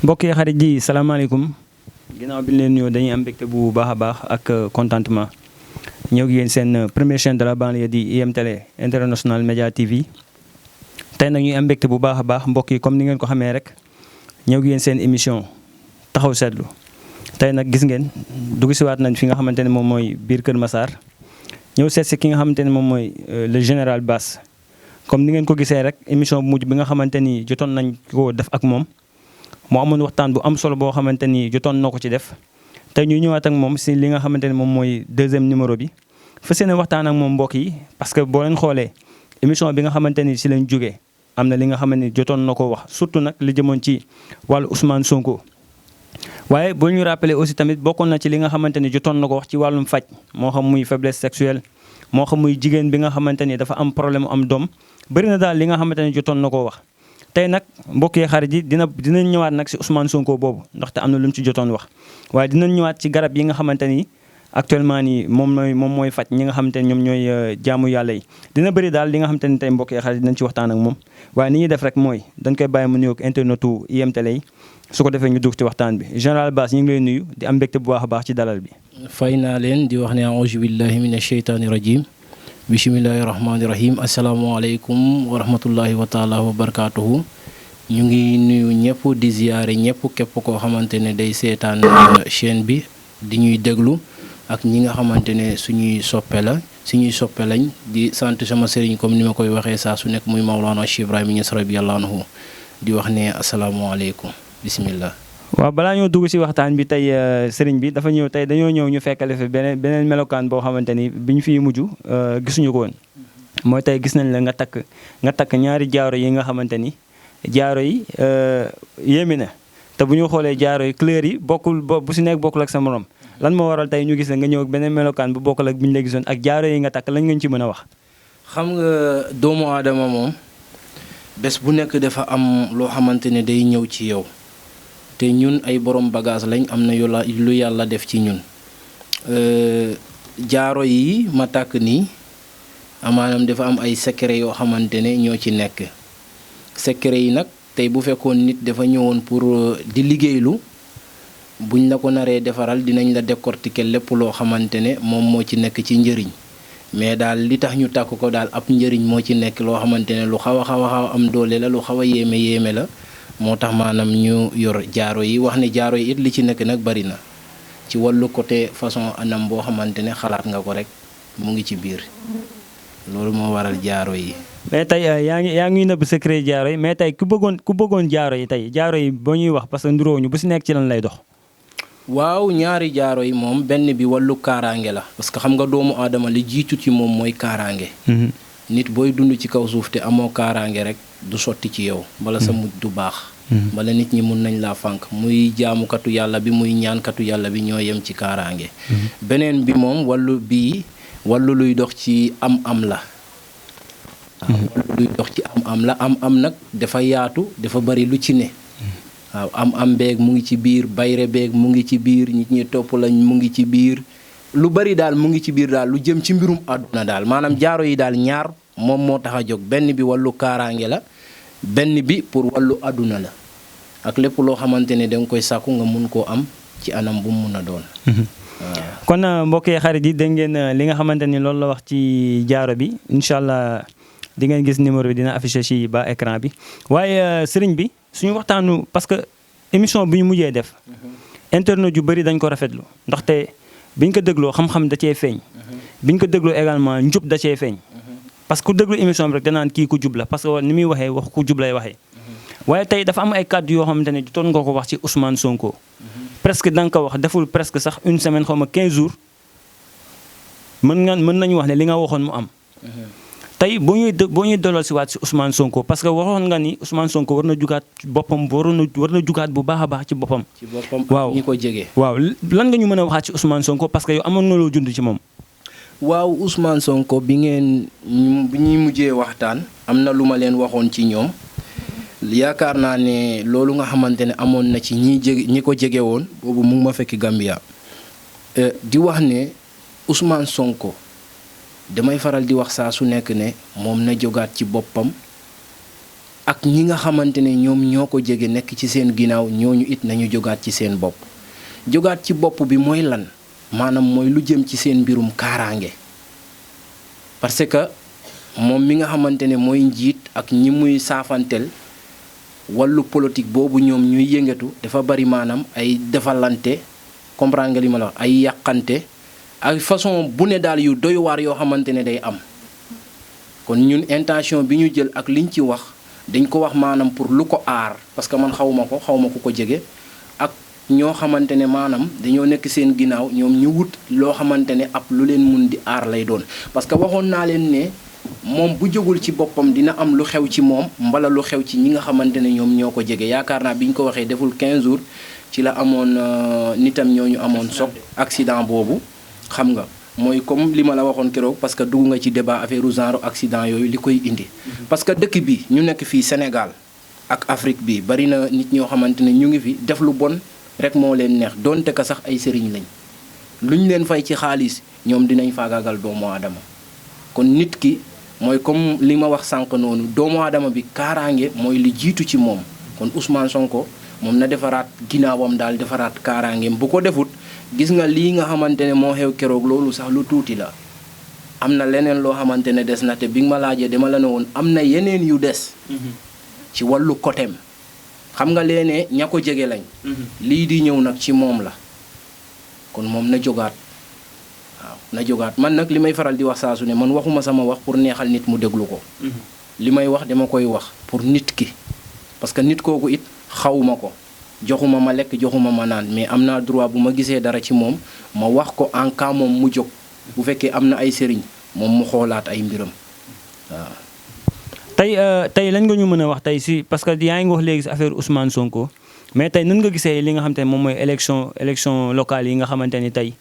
mbokk yi xarit ji salaamaaleykum ginnaaw bi ñu leen nuyoo dañuy am mbégte bu baax a baax ak contentement ñëw gi yéen seen première chaîne de la banlieue di IM Télé International Média TV tey nag ñuy am mbégte bu baax a baax mbokk yi comme ni ngeen ko xamee rek ñëw gi yéen seen émission taxaw seetlu tey nag gis ngeen dugg siwaat nañ fi nga xamante ne moom mooy biir Kër Massar ñëw seet si ki nga xamante ne moom mooy le général Bass comme ni ngeen ko gisee rek émission bu mujj bi nga xamante ni jotoon nañ ko def ak moom moo amoon waxtaan bu am solo boo xamante ni jotoon na ko ci def tey ñu ñëwaat ak moom si li nga xamante ni moom mooy deuxième numéro bi fas yéene waxtaan ak moom mbokk yi parce que boo leen xoolee émission bi nga xamante ni si lañ jógee am na li nga xamante ni jotoon na ko wax surtout nag li jëmoon ci wàllu Ousmane Sonko. waaye boo ñu rappelé aussi tamit bokkoon na ci li nga xamante ni jotoon na ko wax ci wàllum faj moo xam muy faiblesse sexuelle moo xam muy jigéen bi nga xamante ni dafa am problème am doom bëri na daal li nga xamante ni jotoon na koo wax. tey nag mbokk yi xarit yi dinañ ñëwaat nag si Ousmane Sonko boobu ndaxte am na lu mu ci jotoon wax waaye dinañ ñëwaat ci garab yi nga xamante ni actuellement nii moom mooy faj ñi nga xamante ni ñoom ñooy jaamu yàlla yi. dina bëri daal li nga xamante ni tey mbokk yi xarit dinañ ci waxtaan ak moom waaye ni ñuy def rek mooy dañ koy bàyyi mu nuyoog internetu IM Télé yi su ko defee ñu dugg ci waxtaan bi général Bass ñu ngi lay nuyu di am mbégte bu baax a baax ci dalal bi. fay naa leen di wax ne auzu billahi mina sheytaani rajim bisimilahi rahmaani rahim asalaamaaleykum wa rahmatullahi wa taala wa barakaatuhu. ñu ngi nuyu ñëpp di ziyaare ñëpp képp koo xamante ne day seetaan chaîne bi di ñuy déglu ak ñi nga xamante ne suñuy soppe lañ di sant sama sëriñ comme ni ma koy waxee saa su nekk muy Mawlana Cheikh Ibrahima Niass radiyallahu anhu di wax ne asalaamaaleykum bisimilah. waaw balaa ñoo dugg si waxtaan bi tey sëriñ bi dafa ñëw tey dañoo ñëw ñu fekkale fi beneen melokaan boo xamante ni bi ñu fiy mujj gisuñu ko woon mooy tey gis nañ la nga takk ñaari jaaro yi nga xamante ni jaaro yi yéeme na te bu ñu xoolee jaaro yi couleur yi bokkul bu si nekk bokkul ak sa morom lan moo waral tey ñu gis la nga ñëw ak beneen melokaan bu bokkul ak bi ñu la gisoon ak jaaro yi nga takk lañ ngeen ci mën a wax. xam nga doomu aadama moom bés bu nekk dafa am loo xamante ne day ñëw ci yow. te ñun ay borom bagage lañ am na lu yàlla def ci ñun jaaro yi ma tàkk nii maanaam dafa am ay secret yoo xamante ne ñoo ci nekk secret yi nag tey bu fekkoon nit dafa ñëwoon pour di liggéeylu buñ la ko naree defaral dinañ la décortiquer lépp loo xamante ne moom moo ci nekk ci njëriñ mais daal li tax ñu tàkk ko daal ab njëriñ moo ci nekk loo xamante ne lu xaw a am doole la lu xaw a yéeme la moo tax maanaam ñu yor jaaro yi wax ne jaaro yi it li ci nekk nag bari na ci wàllu côté façon anam boo xamante ne xalaat nga ko rek mu ngi ci biir loolu moo waral jaaro yi. mais tey yaa ngi nëbb secret jaaro yi mais tey ku bëggoon jaaro yi tey jaaro yi boo ñuy wax parce que nduróowuñu bu si nekk ci lan lay dox. waaw ñaari jaaro yi moom benn bi wàllu kaaraange la parce que xam nga doomu aadama li jiitu ci moom mooy kaaraange. nit booy dund ci kaw suuf te amoo kaaraange rek du sotti ci yow bala sa mujj du baax bala nit ñi mun nañ laa fànk muy jaamukatu yàlla bi muy ñaankatu yàlla bi ñoo yem ci kaaraange beneen bi moom wàllu luy dox ci am la wàllu luy dox ci am la am nag dafa yaatu dafa bari lu ci ne waaw am beeg mu ngi ci biir bayre beeg mu ngi ci biir nit ñi topp lañ mu ngi ci biir lu bari daal mu ngi ci biir daal lu jëm ci mbirum àdduna daal maanaam jaaro yi daal ñaar moom moo tax a jóg benn bi wàllu kaaraange la benn bi pour wàllu àdduna la ak lépp loo xamante ne danga koy sàkku nga mun koo am ci anam bu mu mun a doon. kon mbokki xarit yi dégg ngeen li nga xamante ni loolu la wax ci jaaro bi incha allah di ngeen gis numéro bi dina affiché ci bas écran bi waaye sëriñ bi suñu waxtaanu parce que émission bi ñu mujjee def. internet yu bëri dañ ko rafetlu ndaxte. biñ ko dégloo xam-xam da cee feeñ biñ ko dégloo également njub da cee feeñ parce que ku déglu émission bi rek danaan kii ku jub la parce que ni muy waxee wax ku jub lay waxee waaye tey dafa am ay kàddu yoo xamante ne jotoon nga ko wax ci Ousmane Sonko presque da nga ko wax deful presque sax une semaine xaw ma 15 jours mën nañu wax ne li nga waxoon mu am tey boo ñuy delloo si waat si Ousmane Sonko parce que waxoon nga ni Ousmane Sonko war na jugaat boppam war na jugaat bu baax a baax ci boppam. ci boppam ak ñi ko jege. waaw lan nga ñu mën a waxaat ci Ousmane Sonko parce que yow amoon nga loo jund ci moom. waaw Ousmane Sonko bi ñuy mujjee waxtaan am na lu ma leen waxoon ci ñoom yaakaar naa ne loolu nga xamante ne amoon na ci ñi ko jege woon boobu mu ngi ma fekk Gambia di wax ne Ousmane Sonko. damay faral di wax saa su nekk ne moom na jógaat ci boppam ak ñi nga xamante ne ñoom ñoo ko jege nekk ci seen ginnaaw ñooñu it nañu jógaat ci seen bopp. jógaat ci bopp bi mooy lan maanaam mooy lu jëm ci seen mbirum kaaraange parce que moom mi nga xamante ne mooy njiit ak ñi muy saafantel wàllu politique boobu ñoom ñuy yëngatu dafa bari maanaam ay defalante comprendre nga li ma la wax ay yàqante ay façon bu ne daal yu doy waar yoo xamante ne day am kon ñun intention bi ñu jël ak liñ ci wax dañ ko wax maanaam pour lu ko aar parce que man xawma ku ko jege ak ñoo xamante ne maanaam dañoo nekk seen ginnaaw ñoom ñu wut loo xamante ne ab lu leen mun di aar lay doon parce que waxoon naa leen ne moom bu jógul ci boppam dina am lu xew ci moom mbala lu xew ci ñi nga xamante ne ñoom ñoo ko jege yaakaar naa bi ñu ko waxee deful 15 jours ci la amoon nitam ñooñu amoon soog accident boobu xam nga mooy comme li ma la waxoon keroog parce que dugg nga ci débat affaire genre accident yooyu li koy indi. parce que dëkk bi ñu nekk fii Sénégal ak Afrique bi bari na nit ñoo xamante ne ñu ngi fi def lu bon rek moo leen neex donte ka sax ay sëriñ lañ luñ leen fay ci xaalis ñoom dinañ faagaagal doomu aadama kon nit ki. mooy comme li ma wax sànq noonu doomu aadama bi kaaraange mooy li jiitu ci moom kon Ousmane Sonko moom na defaraat ginnaawam daal defaraat kaaraangeem bu ko defut gis nga lii nga xamante ne moo xew keroog loolu sax lu tuuti la am na leneen loo xamante ne des na te bi nga ma laajee dama la ne woon am na yeneen yu des ci wàllu côtéem xam nga leenee ña ko jege lañ lii di ñëw nag ci moom la kon moom na jógaat waaw na jógaat man nag li may faral di wax saa su ne man waxuma sama wax pour neexal nit mu déglu ko li may wax dama koy wax pour nit ki parce que nit kooku it xawuma ko joxuma ma lekk joxuma ma naan mais am naa droit bu ma gisee dara ci moom ma wax ko en cas moom mu jóg bu fekkee am na ay sëriñ moom mu xoolaat ay mbiram waaw. tey lañ nga ñu mën a wax tey si parce que yaa ngi wax léegi si affaire Ousmane Sonko mais tey nan nga gisee li nga xamante ne moom mooy élection locale yi nga xamante ni tey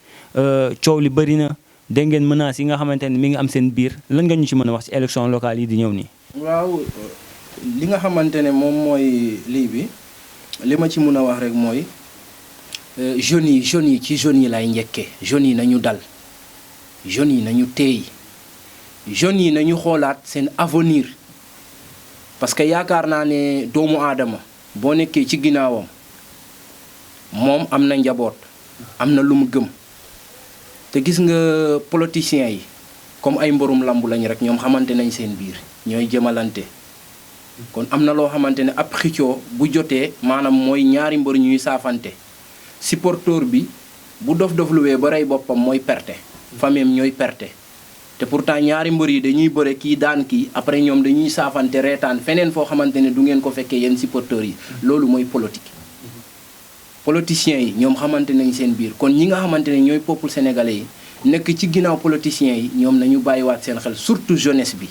coow li bëri na dégg ngeen menaces yi nga xamante ne mi ngi am seen biir lan nga ñu ci mën a wax ci élection locale yi di ñëw nii. waaw li nga xamante ne moom mooy lii bi li ma ci mën a wax rek mooy jeunes yi ci jeunes yi lay njëkkee jeunes yi nañu dal jeunes yi nañu teey jeunes yi nañu xoolaat seen avenir parce que yaakaar naa ne doomu aadama boo nekkee ci ginnaawam moom am na njaboot am na lu mu gëm te gis nga politiciens yi comme ay mborum lambu lañ rek ñoom xamante nañ seen biir ñooy jëmalante kon am na loo xamante ne ab xicoo bu jotee maanaam mooy ñaari mbër ñuy saafante supporteur bi bu dof-dofluwee ba rey boppam mooy perte famille ñooy perte te pourtant ñaari mbër yi dañuy bëre kii daan kii après ñoom dañuy saafante reetaan feneen foo xamante ne du ngeen ko fekkee yéen supporteurs yi loolu mooy politique politiciens yi ñoom xamante nañ seen biir kon ñi nga xamante ne ñooy peuple sénégalais yi nekk ci ginnaaw politiciens yi ñoom nañu bàyyiwaat seen xel surtout jeunesse bi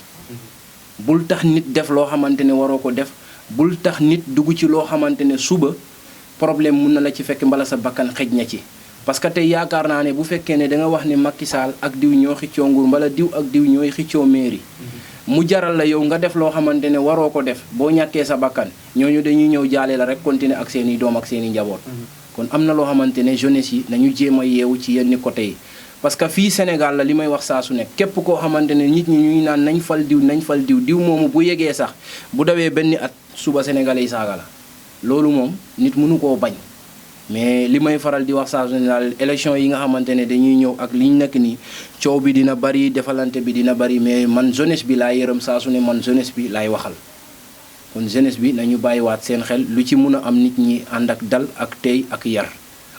bul tax nit def loo xamante ne waroo ko def bul tax nit dugg ci loo xamante ne suba problème mun na la ci fekk mbala sa bakkan xëj na ci parce que tey yaakaar naa ne bu fekkee ne da nga wax ne Macky Sall ak diw ñoo xëccoo nguur mbala diw ak diw ñooy xëccoo mairie mu jaral la yow nga def loo xamante ne waroo ko def boo ñàkkee sa bakkan ñooñu dañuy ñëw jaale la rek continuer ak seen i doom ak seen i njaboot kon am na loo xamante ne jeunesse yi nañu jéem a yeewu ci yenn côté yi parce que fii Sénégal la li may wax saa su nekk képp koo xamante ne nit ñi ñuy naan nañ fal diw diw moomu bu yegee sax bu dawee benn at suba sénégalais yi saaga la loolu moom nit mënu koo bañ mais li may faral di wax saa su ne daal élection yi nga xamante ne dañuy ñëw ak liñ nekk nii coow bi dina bari defalante bi dina bari mais man jeunesse bi laay yërëm saa su ne man jeunesse bi laay waxal kon jeunesse bi nañu bàyyiwaat seen xel lu ci mun a am nit ñi ànd ak dal ak tey ak yar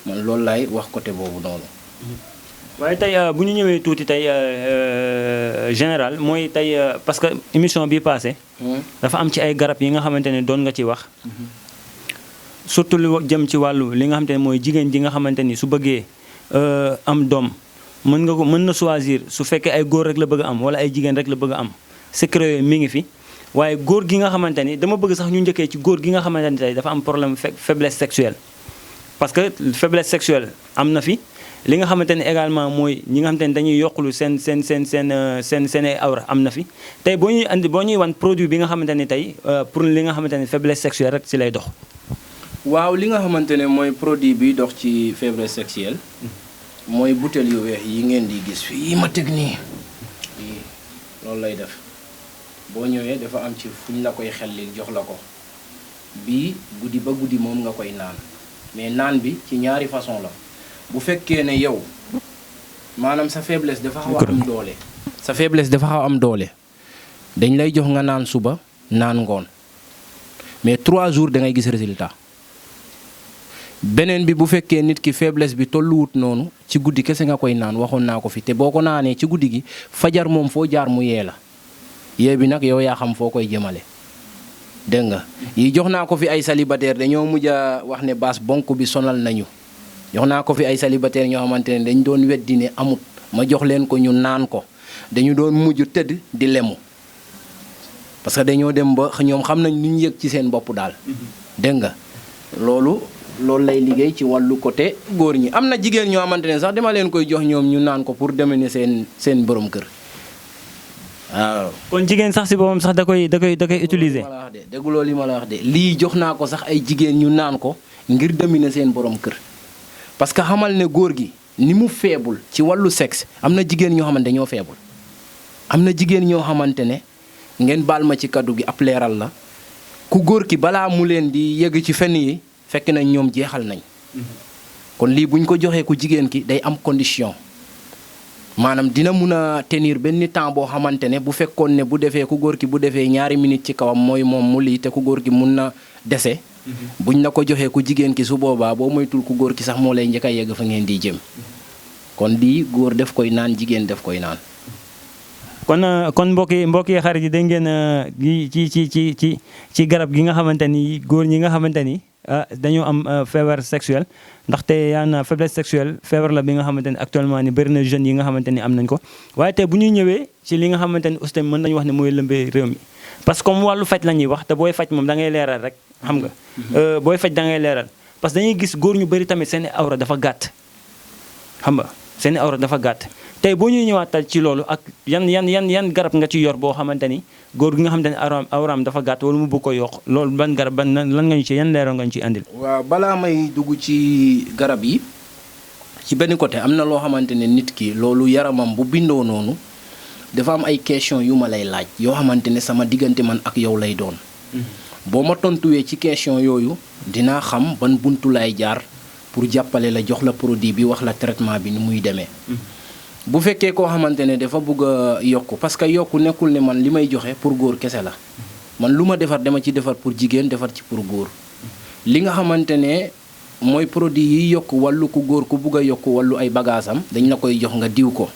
man loolu laay wax côté boobu noonu. waaye tey bu ñu ñëwee tuuti tey général mooy tey parce que émission bi passé dafa am ci ay garab yi nga xamante ne doon nga ci wax surtout lu jëm ci wàllu li nga xamante ne mooy jigéen ji nga xamante ni su bëggee am doom mën na choisir su fekkee ay góor rek la bëgg a am wala ay jigéen rek la bëgg a am secret yooyu mi ngi fi waaye góor gi nga xamante ni dama bëgg sax ñu njëkkee ci góor gi nga xamante ni tey dafa am problème faiblesse sexuelle parce que faiblesse sexuelle am na fi li nga xamante ne également mooy ñi nga xamante ne dañuy yokkulu seen ay awra am na fi tey boo ñuy wan produit bi nga xamante ni tey pour li nga xamante ne faiblesse sexuelle rek ci lay dox. waaw li nga xamante ne mooy produit bi dox ci faiblesse sexuelle mooy butéel yu weex yi ngeen di gis fii ma teg nii loolu lay def boo ñëwee dafa am ci fuñ la koy xellil jox la ko bii guddi ba guddi moom nga koy naan mais naan bi ci ñaari façon la bu fekkee ne yow maanaam sa faiblesse dafa xaw a am doole. sa faiblesse dafa xaw am doole dañ lay jox nga naan suba naan ngoon mais 3 jours da ngay gis résultat. beneen bi bu fekkee nit ki faiblesse bi tolluwut noonu ci guddi kese nga koy naan waxoon naa ko fi te boo ko naanee ci guddi gi fajar moom foo jaar mu yee la yee bi nag yow yaa xam foo koy jëmale. dégg nga yi jox naa ko fi ay célibataire dañoo mujj a wax ne baas bonk bi sonal nañu jox naa ko fi ay célibataire ñoo xamante ne dañ doon weddi ne amut ma jox leen ko ñu naan ko dañu doon mujj tëdd di lemu parce que dañoo dem ba ñoom xam nañ lu ñu yëg ci seen bopp daal. dégg nga loolu lay liggéey ci wàllu côté góor ñi am na jigéen ñoo xamante ne sax dama leen koy jox ñoom ñu naan ko pour demee seen borom kër. waaw kon jigéen sax si boppam sax da koy utiliser. dégguloo li ma la wax de lii jox naa ko sax ay jigéen ñu naan ko ngir dominer seen borom kër parce que xamal ne góor gi ni mu feebul ci wàllu sexe am na jigéen ñoo xamante ñoo feebul am na jigéen ñoo xamante ne ngeen baal ma ci kaddu gi ab leeral la ku góor ki balaa mu leen di yegg ci fenn yi fekk nañ ñoom jeexal nañ kon lii buñ ko joxee ku jigéen ki day am condition. maanaam dina mun a tenir benn temps boo xamante ne bu fekkoon ne bu defee ku góor ki bu defee 2 minutes ci kawam mooy moom mu lii te ku góor ki mun na dese. buñ la ko joxee ku jigéen ki su boobaa boo moytul ku góor ki sax moo lay njëkk a yegg fa ngeen di jëm. kon lii góor def koy naan jigéen def koy naan. kon mbokk yi xarit yi dégg ngeen ci garab gi nga xamante ni góor ñi nga xamante ni dañoo am feebar sexuel ndaxte yaa na faiblesse sexuelle feebar la bi nga xamante ni actuellement ni bëri na jeunes yi nga xamante ni am nañ ko waaye tey bu ñuy ñëwee ci li nga xamante ni aussi mën nañu wax ne mooy lëmbee réew mi parce que comme wàllu faj la ñuy wax te booy faj moom da ngay leeral rek xam nga booy faj da ngay leeral parce que dañuy gis góor ñu bëri tamit seen awra dafa gàtt xam nga seen awra dafa gàtt tey boo ñuy ñëwaatal ci loolu ak yan garab nga ci yor boo xamante ni góor gi nga xamante ni awraam dafa gàtt wala mu bëgg ko yokk loolu ban garab lan nga ñu ci yan leeral nga ñu ci andil. waaw balaa may dugg ci garab yi ci benn côté am na loo xamante ne nit ki loolu yaramam bu bindoo noonu dafa am ay question yu ma lay laaj yoo xamante ne sama diggante man ak yow lay doon. boo ma tontuwee ci question yooyu dinaa xam ban buntu lay jaar pour jàppale la jox la produit bi wax la traitement bi ni muy demee. bu fekkee koo xamante ne dafa bëgg a yokku parce que yokku nekkul ne man li may joxe pour góor kese la man lu ma defar dama ci defar pour jigéen defar ci pour góor li nga xamante ne mooy produit yi yokk wàllu ku góor ku bëgg a yokku wàllu ay bagaasam dañ la koy jox nga diw ko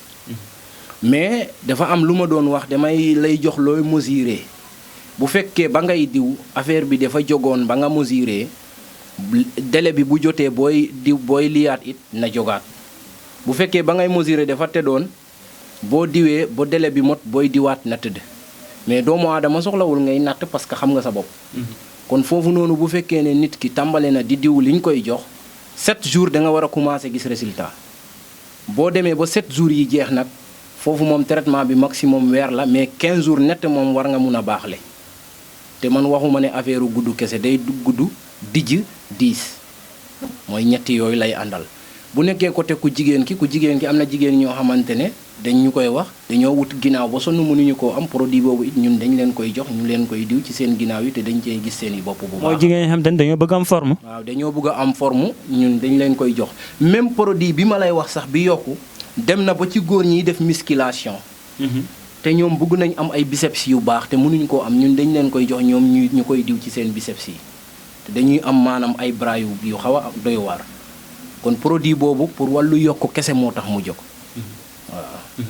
mais dafa am lu ma doon wax damay lay jox looy mesurer bu fekkee ba ngay diw affaire bi dafa jogoon ba nga mesurer délai bi bu jotee booy liyaat it na jogaat bu fekkee ba ngay mesurer dafa tëddoon boo diwee ba délai bi mot booy diwaat na tëdd mais doomu aadama soxlawul ngay natt parce que xam nga sa bopp. kon foofu noonu bu fekkee ne nit ki tàmbale na di diw li ñu koy jox 7 jours da nga war a commencer gis résultat boo demee ba 7 jours yi jeex nag foofu moom traitement bi maximum weer la mais 15 jours net moom war nga mun a baaxle te man waxuma ne affaire gudd kese day gudd dijj 10 mooy ñetti yooyu lay àndal. bu nekkee côté ku jigéen ki am na jigéen ñoo xamante ne dañ ñu koy wax dañoo wut ginnaaw ba sonn mënuñu koo am produit boobu it ñun dañ leen koy jox ñu leen koy diw ci seen ginnaaw yi te dañ cey gis seen i bopp bu baax. mooy jigéen ñi xam te ne dañoo bëgg am forme. waaw dañoo bëgg a am forme ñun dañ leen koy jox même produit bi ma lay wax sax bi yokku dem na ba ci góor ñiy def musculation. te ñoom bëgg nañ am ay biceps yu baax te mënuñu koo am ñun dañ leen koy jox ñoom ñu koy diw ci seen biceps yi te dañuy am maanaam ay bras yu xaw a doy waar. kon produit boobu pour wàllu yokk kese moo tax mu jóg waaw.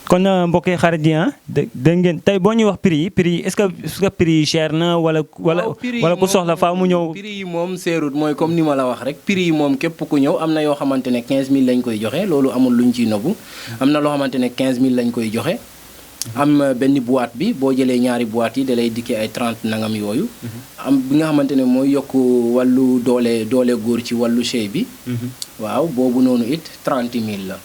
kon mbokk yi xarit yi dégg ngeen tey boo ñuy wax prix yi est-ce que prix yi cher na wala ku soxla faa mu ñëw. prix yi moom seerut mooy comme ni ma la wax rek prix yi moom képp ku ñëw am na yoo xamante ne 15000 lañ koy joxe loolu amul luñ ciy nëbbu am na loo xamante ne 15000 lañ koy joxe. am benn boîte bi boo jëlee ñaari boîte yi da lay dikkee ay 30 nangam yooyu. am bi nga xamante ne mooy yokk wàllu doole góor ci wàllu chey bi. waaw boobu noonu it 30000 la.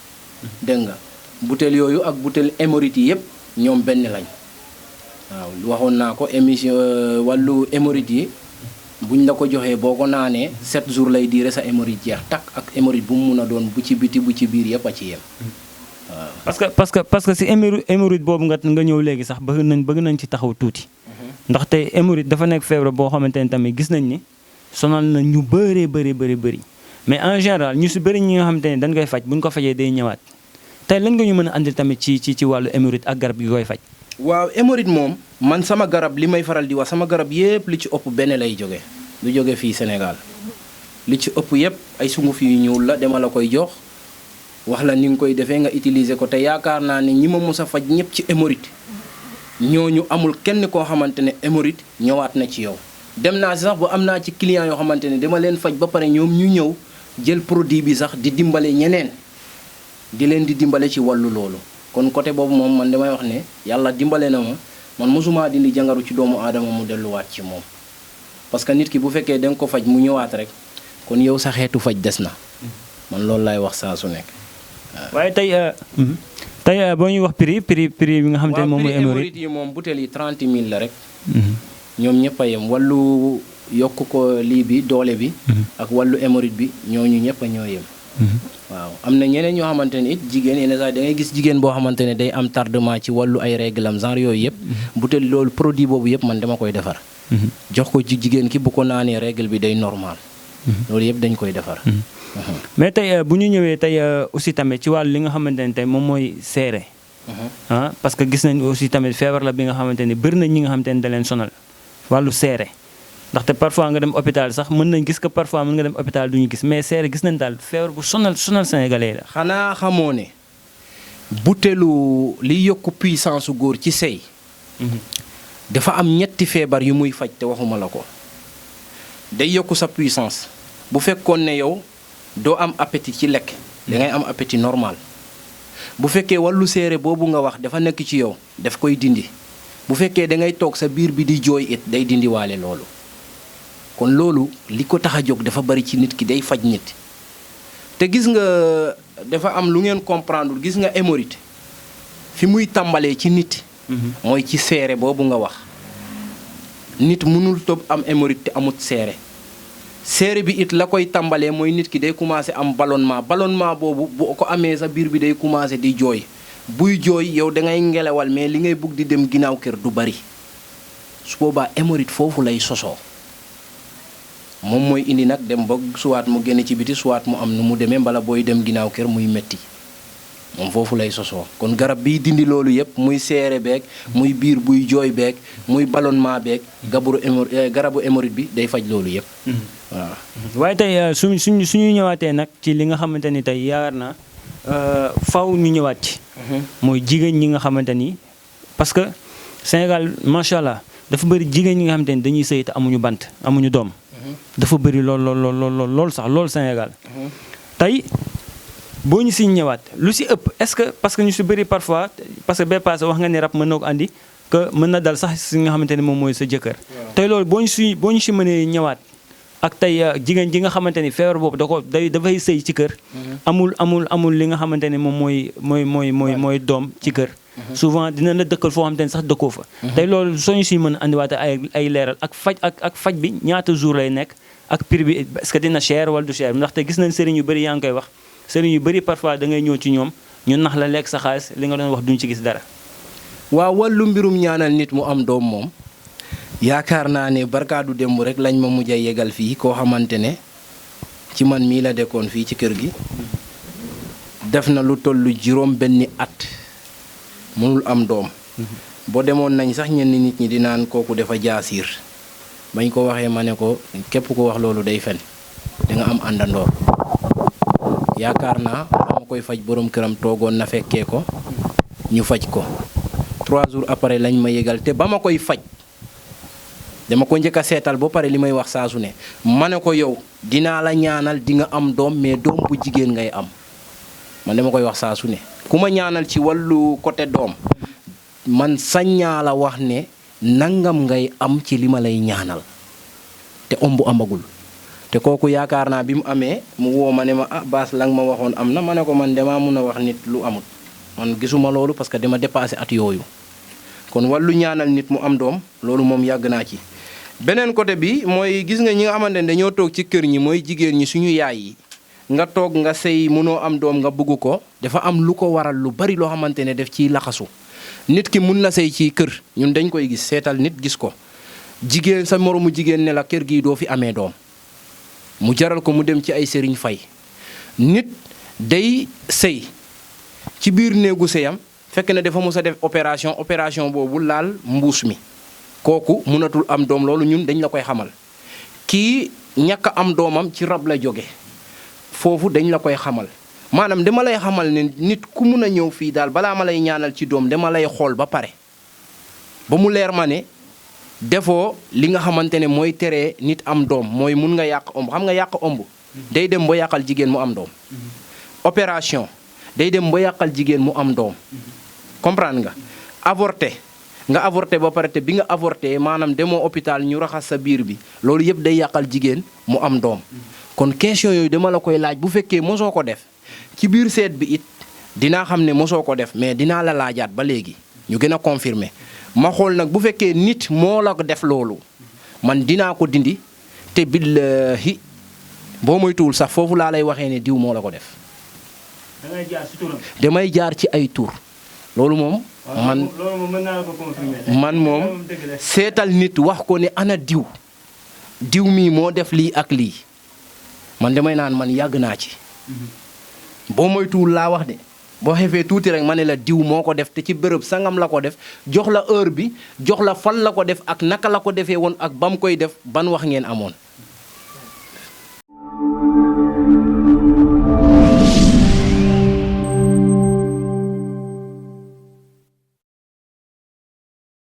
dégg nga butéel yooyu ak butéel hémorroïde yi yëpp ñoom benn lañ. waaw waxoon naa ko émission wàllu hémorroïde yi buñ la ko joxee boo ko naanee 7 jours lay diire sa hémorroïde jeex takk ak hémorroïde bu mu mun a doon bu ci biti bu ci biir yëpp a ci yem waaw. parce que si hémorroïde boobu nga ñëw léegi sax bëgg nañ ci taxaw tuuti. ndaxte hémorroïde dafa nekk feebar boo xamante ne tamit gis nañ ni sonal na ñu bëri mais en général ñu si bëri ñi nga xamante ne dañ koy faj bu ñu ko fajee day ñëwaat tey lan nga ñu mën a andil tamit ci wàllu hémorroïde ak garab gi koy faj. waaw hémorroïde moom man sama garab li may faral di wax sama garab yépp li ci ëpp benn lay jóge du jóge fii Sénégal li ci ëpp yépp ay sunguf yu ñuul la dama la koy jox wax la ni nga koy defee nga utiliser ko te yaakaar naa ne ñi ma mës a faj ñëpp ci hémorroïde ñooñu amul kenn koo xamante ne hémorroïde ñëwaat na ci yow. dem naa si sax ba am naa ci client yoo xamante ne dama leen faj ba pare ñoom ñu ñëw jël produit bi sax di dimbale ñeneen di leen di dimbale ci wàllu loolu kon côté boobu moom man damay wax ne yàlla dimbale na ma man mosuma dindi jangaru ci doomu aadama mu delluwaat ci moom parce que nit ki bu fekkee da nga ko faj mu ñëwaat rek kon yow sa xeetu faj des na man loolu laay wax saa su nekk. waaye tey boo ñuy wax prix bi nga xamante ne moom mooy hémorroïde yi moom butéel yi 30 000 la rek. ñoom ñëpp a yem wàllu yokk ko lii bi doole bi. ak wàllu hémorroïde bi ñooñu ñëpp a ñoo yem. waaw am na ñeneen ñoo xamante ne it jigéen yenn saa da ngay gis jigéen boo xamante ne day am tardement ci wàllu ay réglam genre yooyu yëpp. butéel loolu produit boobu yëpp man dama koy defar. jox ko ci jigéen ki bu ko naanee règle bi day normal. loolu yëpp dañ koy defar. mais tey bu ñu ñëwee tey aussi tamit ci wàllu li nga xamante ne tey moom mooy seere. parce que gis nañ aussi tamit feebar la bi nga xamante ne bëri nañ ñi nga xamante ne da leen sonal wàllu seere ndaxte parfois nga dem hôpital sax mën nañ gis que parfois mën nga dem hôpital du ñu gis mais seere gis nañ daal feebar bu sonal sénégalais la. xanaa xamoo ne butéelu liy yokk puissance su góor ci sëy dafa am ñetti feebar yu muy faj te waxuma la ko day yokk sa puissance bu fekkoon ne yow doo am appétit ci lekk da ngay am appétit normal bu fekkee wàllu seere boobu nga wax dafa nekk ci yow daf koy dindi bu fekkee da ngay toog sa biir bi di jooy it day dindi waale loolu kon loolu li ko tax a jóg dafa bari ci nit ki day faj nit te gis nga dafa am lu ngeen comprendre gis nga hémorroïde fi muy tàmbalee ci nit mooy ci seere boobu nga wax nit mënul toog am hémorroïde te amut seere bi it la koy tàmbalee mooy nit ki day commencé am ballonnement boobu bu ko amee sa biir bi day commencé di jooy buy jooy yow da ngay ngelawal mais li ngay bugg di dem ginnaaw kër du bari su boobaa hémorroïde foofu lay sosoo moom mooy indi nag dem ba suwaat mu génn ci biti suwaat mu am nu mu demee mbala booy dem ginnaaw kër muy metti moom foofu lay sosoo kon garab biy dindi loolu yëpp muy seere beeg muy biir buy jooy beeg muy ballonnement beeg garabu hémorroïde bi day faj loolu yëpp waaw. waaye tey suñu ñëwaatee nag ci li nga xamante ni tey yaakaar naa faw ñu ñëwaat ci. mooy jigéen ñi nga xamante ni parce que Sénégal macha allah dafa bëri jigéen ñi nga xamante ni dañuy sëy te amuñu bant amuñu doom. dafa bëri lool sax lool Sénégal. tey boo ñu si ñëwaat lu si ëpp est-ce que parce que ñu si bëri parfois parce que bee passé wax nga ni rab mën na ko andi que mën na dal sax si nga xamante ni moom mooy sa jëkkër. tey loolu boo ñu si mënee ñëwaat. ak tey jigéen ji nga xamante ni feebar boobu dafay sëy ci kër. amul li nga xamante ni moom mooy doom ci kër. souvent dina la dëkkal foo xamante ni sax dëkkoo fa. tey loolu soo ñu siy mën a andiwaate ay leeral ak faj bi ñaata jour lay nekk ak prix bi est-ce que dina cher wala du cher ndaxte gis nañ sëriñ yu bëri yaa ngi koy wax sëriñ yu bëri parfois da ngay ñëw ci ñoom ñu nax la lekk sa xaalis li nga doon wax duñu ci gis dara. waaw wàllu mbirum ñaanal nit mu am doom moom. yaakaar naa ne barkaadu démb rek lañ ma mujj a yegal fii koo xamante ne ci man mii la dekkoon fii ci kër gi def na lu tollu juróom benni at mënul am doom boo demoon nañ sax ñenn nit ñi di naan kooku dafa jaasiir bañ ko waxee ma ne ko képp ko wax loolu day fen da nga am àndandoor yaakaar naa ba ma koy faj borom këram toogoon na fekkee ko ñu faj ko 3 jours après lañ ma yegal te ba ma koy faj dama ko njëkk a seetal ba pare li may wax saa su ne ma ne ko yow dinaa la ñaanal di nga am doom mais doom bu jigéen ngay am man dama koy wax saa su ne ku ma ñaanal ci wàllu côté doom man saññaa la wax ne nangam ngay am ci li ma lay ñaanal te ëmb amagul te kooku yaakaar naa bi mu amee mu woo ma ne ma baas la nga ma waxoon am na ma ne ko man damaa mun a wax nit lu amut man gisuma loolu parce que dama dépassé at yooyu kon wàllu ñaanal nit mu am doom loolu moom yàgg naa ci. beneen côté bi mooy gis nga ñi nga xamante ne dañoo toog ci kër ñi mooy jigéen ñi suñu yaay yi nga toog nga sëy mënoo am doom nga bëgg ko dafa am lu ko waral lu bari loo xamante ne def ciy laxasu nit ki mun na sëy ci kër ñun dañ koy gis seetal nit gis ko jigéen sa moromu jigéen ne la kër gii doo fi amee doom mu jaral ko mu dem ci ay sëriñ fay nit day sëy ci biir néegu sëyam fekk na dafa mos a def opération boobu laal mbuus mi kooku mënatul am doom loolu ñun dañ la koy xamal kii ñàkk am doomam ci rab la jóge foofu dañ la koy xamal maanaam dama lay xamal ne nit ku mun a ñëw fii daal balaa ma lay ñaanal ci doom dama lay xool ba pare ba mu leer ma ne defoo li nga xamante ne mooy teree nit am doom mooy mun nga yàq ëmb xam nga yàq ëmb day dem ba yàqal jigéen mu am doom opération day dem ba yàqal jigéen mu am doom comprendre nga avorté ba pare te bi nga avorté maanaam demoo hôpital ñu raxas sa biir bi loolu yëpp day yàqal jigéen mu am doom kon question yooyu dama la koy laaj bu fekkee mosoo ko def ci biir seet bi it dinaa xam ne mosoo ko def mais dinaa la laajaat ba léegi ñu gën a confirmer ma xool nag bu fekkee nit moo la ko def loolu man dinaa ko dindi te billahi boo moytuwul sax foofu laa lay waxee ne diw moo la ko def. damay jaar ci turam. damay jaar ci ay tur loolu moom. man moom seetal nit wax ko ne ana diw mii moo def lii ak lii man damay naan man yàgg naa ci. boo moytuwul laa wax de boo xefee tuuti rek ma ne la diw moo ko def te ci bërëb sangam la ko def jox la heure bi jox la fan la ko def ak naka la ko defee woon ak ba mu koy def ban wax ngeen amoon.